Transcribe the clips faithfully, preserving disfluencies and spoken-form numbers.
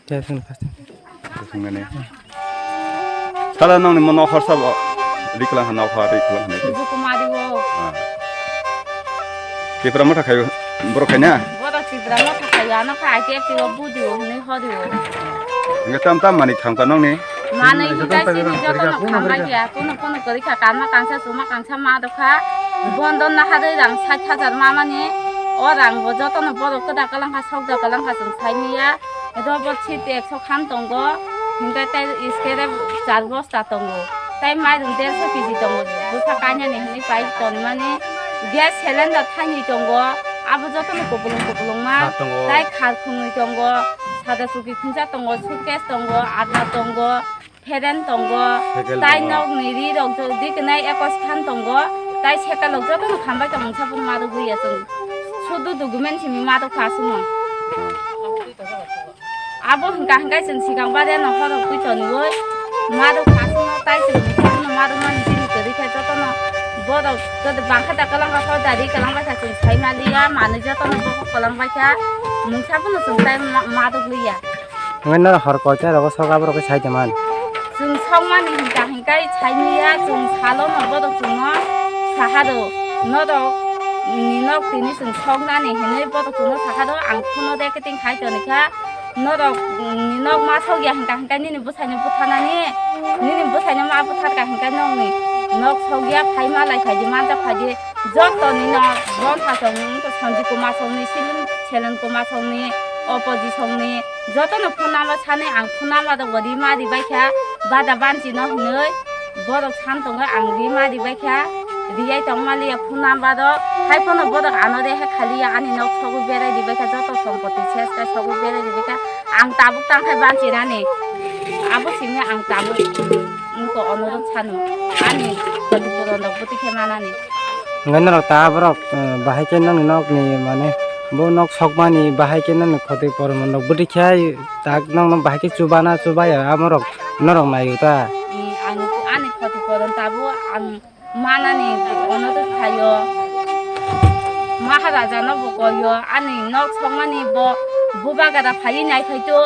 Khe sung kha. Sung nani. Sala nongni mo nokhor sabo. Riklang ha nokhor, riklang ha. Bukumari wo. Ah. Tipra motha khayo, borok khaina? Borok Tipra motha khayo, ano kha I T F T wo budio, hwnwi hodio. Hingke tam tam mani kham ka nongni? Manwi hingka chini jotono khambai kha, kunu kunu kwrwi kha, kanma kangsa, chuma kangsa ma dokha. Bondo naharwi rang sait hajar ma mani, o rang bo jotono borok kwda kwlangkha, sokda kwlangkha, chwng saimanya. Robo siti ekso khan tongo, hingke tei iskere char bosta tongo, tei mairung derso kg tongo, bwsa kainani hinwi pai tonmani. Gas cylinder thainwi tongo, abo jotono kupulung kupulungma, kha tongo. Tei khar khungnwi tongo, sada chuki khungsa tongo, suitcase tongo, adna tongo, phereng tongo, cycle tei tongo. Nokni ri rok jodi kwnai ekos khan tongo, tei cycle rok jotono khambai tongmung sabuno ma rwgwi ya chwng. Sudu document simi ma rwkha aswkno. Abo hingka hingkai chwng sikang bare no horok twi toniwi ma rwkha aswkno, tei chwng sabuno ma rwmani chini kwrwi khe jotono borok bangkha da kwlangkha, hor dari kwlangbai kha chwng sai maliya, manwi jotono bokhok kwlangbai kha, mungsa bono chwng tei ma rwgliya. Hwnwi norok hor koita rogo sok aborok khe sai tongmani? Chwng sokmani hingka hingkai saimanya, chwng salo no bodo chwngno sahado, norok ni nok tini chwng soknani hinwi bodo chwngno sahado, ang phuno de kiting khai tonikha, norok ni nok ma sokya hingka hingkai nini bwsaino buthanani, nini bwsaino ma butharka hingkai nokni nok sokya, phai malai phaidi, manjak phaidi, joto ni nok bon phasong wngkha, Sanji Kumar songni, Silin Selen Kumar songni, opposition ni, jotono phone number sani ang phone number rok bo ri ma ri bai kha, bada banchi no hinwi borok san tongo, ang ri ma ri bai kha, riyai tong maliya phone number rok, hai phano borok ano re he khaliya ani nok sogwi berai ri bai kha, joto sompoti ses khe sogwi berai ri bai kha, ang tabuk tang khai banchi nani, abo simi ang tabuk wngkha onorok sano, ani khoti puron rok bwtwi khe manani. Hwnkhai norok ta borok, eh, bahai khe nokni nokni mane bo nok sokmani bahai khe nokni khoti pormo nok bwtwi khe tak nokno bahai khe chubana chubaya amorok norok naio ta. Ang ani khoti poron tabuk ang manani onoduk khaio. Maharaja no bo koyo ani nok sokmani bo bubagara phaiwi naiphaito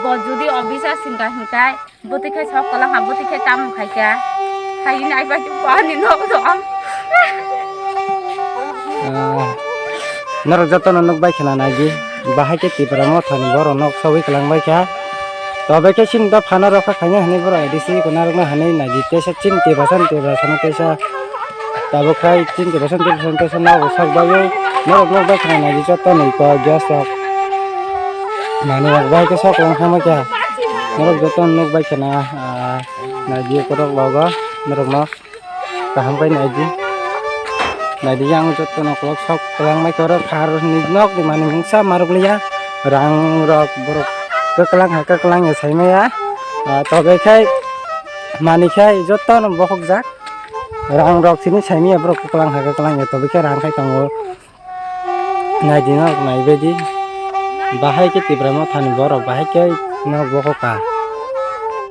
bo jodi obisa singka hinkai. Bwtwi khai sok kwlangkha, bwtwi khai tamo khaikha. Khai nai bai khe ani nok dong. Ah, norok jotono nuk bai khna nai di. Bahai khe Tipra mothani borok nok sogwi kwlang bai kha. Tobe khe chini dophano rokha khaina hinwi borok A D C kunarokno hinwi nai di. Teisa chini Tiprasa ni Tiprasa no teisa. Tabuk khai chini Tiprasa ni Tiprasa no teisa nogo sok bagwi. Norok nuk bai khna nai di jotono iko gas rok. Manwi rok bai khe sok kwlang kha ma kha. Norok joto nuk bai khna, ah, nai di kotok logo norok no kaham khai nai di. Nai di yang joto no kolok sok kwlang mai khe oro khar ni nok ni manwi mungsa ma rwk liya. Rang rok borok kwklang hai kwklang ya sai maya. Ah, tobe khai manwi khai joto no bohok jak. Rang rok sini sai maya borok kwklang hai kwklang ya tobe khe rang khai tongo. Nai di no, nai bai di. Bahai khe Tipra mothani borok, bahai khe no bohok kha.